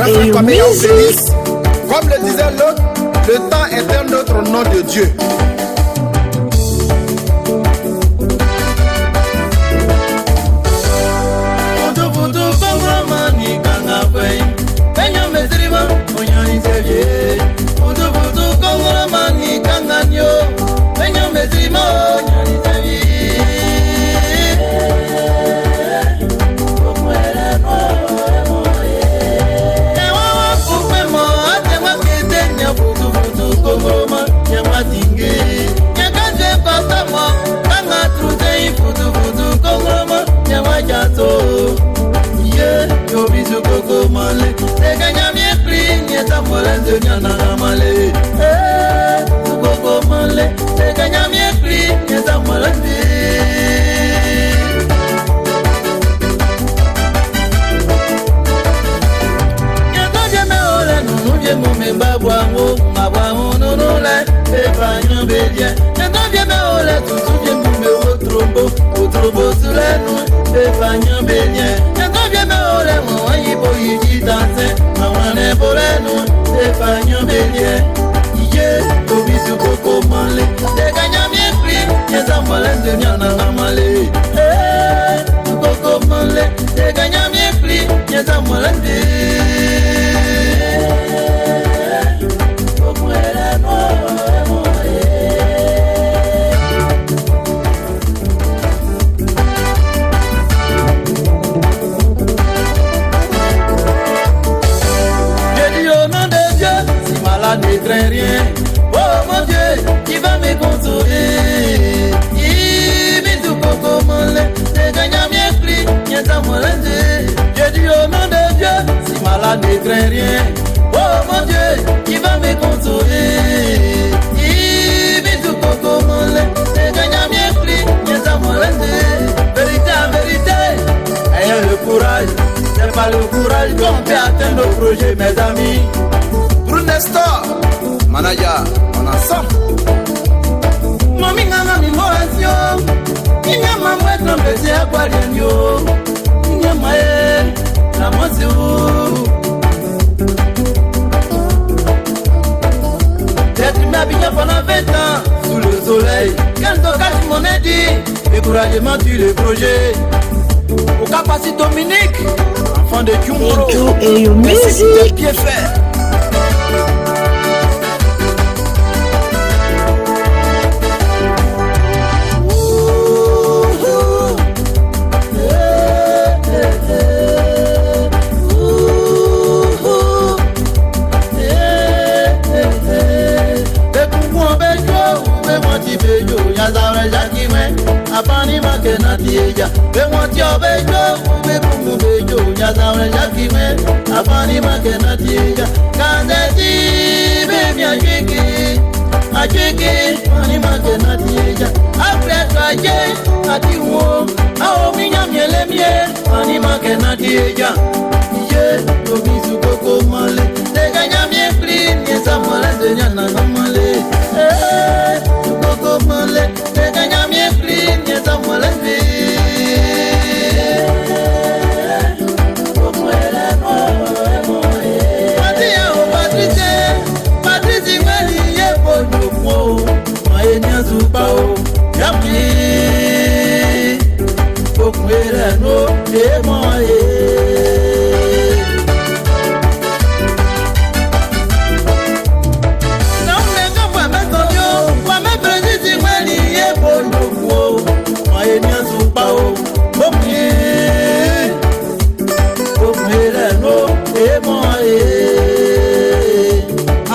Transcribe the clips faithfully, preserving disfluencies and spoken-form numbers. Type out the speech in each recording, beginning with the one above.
Reste comme ayant Félix, comme le disait l'autre, le temps est un autre nom de Dieu. Vutu vutu kongolo mani kanga kwe. Enyo mezirima, onyo isebie. Vutu vutu kongolo mani kanga nyo. Enyo mezirima, onyo isebie. Nyɛtɔ bia mɛ o lɛ nunu bia mu mɛ gba bua ŋo, ma bua ŋo nunu lɛ, be fa nyɔ be diɛ. Nyɛtɔ bia mɛ o lɛ tutu bia mu mɛ o trombo, o trombo su lɛ nu, be fa nyɔ be diɛ. Nyɛtɔ bia mɛ o lɛ ŋo wa yi bo yi ji ta sɛ, ma wa nɛ bo lɛ nu, be fa nyɔ be diɛ. Iye, obi su koko male, de ka nyamie kri, nyɛ sa male nze nyana na male. Eh, koko male, de ka nyamie kri, nyɛ sa male nze. J'ai dit au nom de Dieu, si malade ne craint rien. Oh mon Dieu, qui va me consoler. Ii, mi tu koko mole, te ganya mi esprit, nyɛ ta mole nze. J'ai dit au nom de Dieu, si malade ne craint rien. Oh mon Dieu, qui va me consoler. Ii, mi tu koko mole, te ganya mi esprit, nyɛ ta mole nze. Vérité en vérité, ayez le courage. C'est par le courage qu'on peut atteindre nos projets, mes amis. Bruno Nestor, manager, on est ensemble. Mami nganga mi mo asio. Inyama mwe trompete ya kwa lianyo. Inyama e, na mwasi u. J'ai dû m'habiller pendant vingt ans sous le soleil. Quand on cache mon nez dit, découragement tue le projet. Au Capacito Dominique, enfant de Djumoro. Enjoy your music. Pied fait. Bekungu bejo, be mɔti bejo, ya zawre jaki me. Afani make na tieja. Be mɔti bejo, be kungu bejo, ya zawre jaki me. Afani make na tieja. Kanze ti be mi ajiki, ajiki, afani make na tieja. Apre twaje, ati wo, ao mi nyamiele mie. Ani make na die ja. Ye, obi su koko male. Te ganya mi esprit, ni sa male, te nya na na male. Eh, su koko male. Te ganya mi esprit, ni sa male, te. Mati ya o Patrice, Patrice ngani ye po nyoko. Maye nya su pa o, ya mi. Okwere no, e mo e. Na mmenga mwa me tɔ yo, mwa me brezi ti mwa ni ye bondo kwo. Mwa ye nya su pa o, mo mi. Okwere no, e mo e.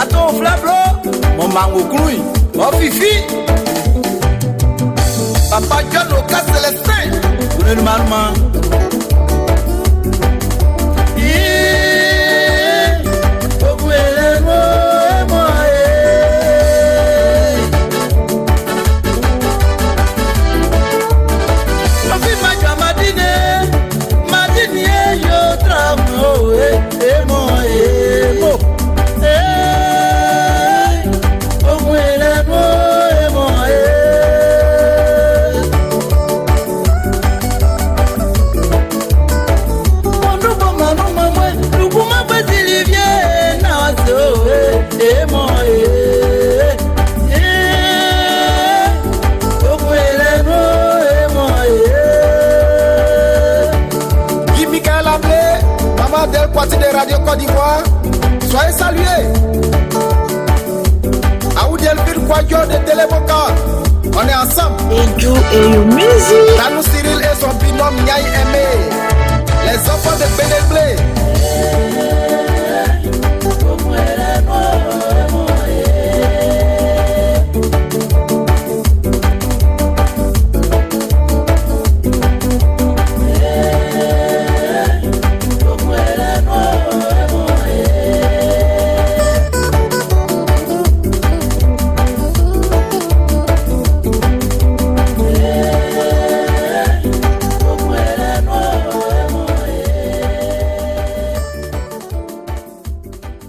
Ato flablo, mo mango krui, mo fifi. Papa John Oka Célestin, wunenu manuma. Ii, okwele mo, mo, ee. Ofi majwa madine, madine ye yo tramo, ee. Emo, emo. Eh, omwele mo, emo, eh. Radio Côte d'Ivoire, soyez salués. Aou Delphine Kwadjo de Téléboka, on est ensemble. Eju Eyo Music. Tanou Cyril et son binôme Niaï Aimé, les enfants de Bénéblé.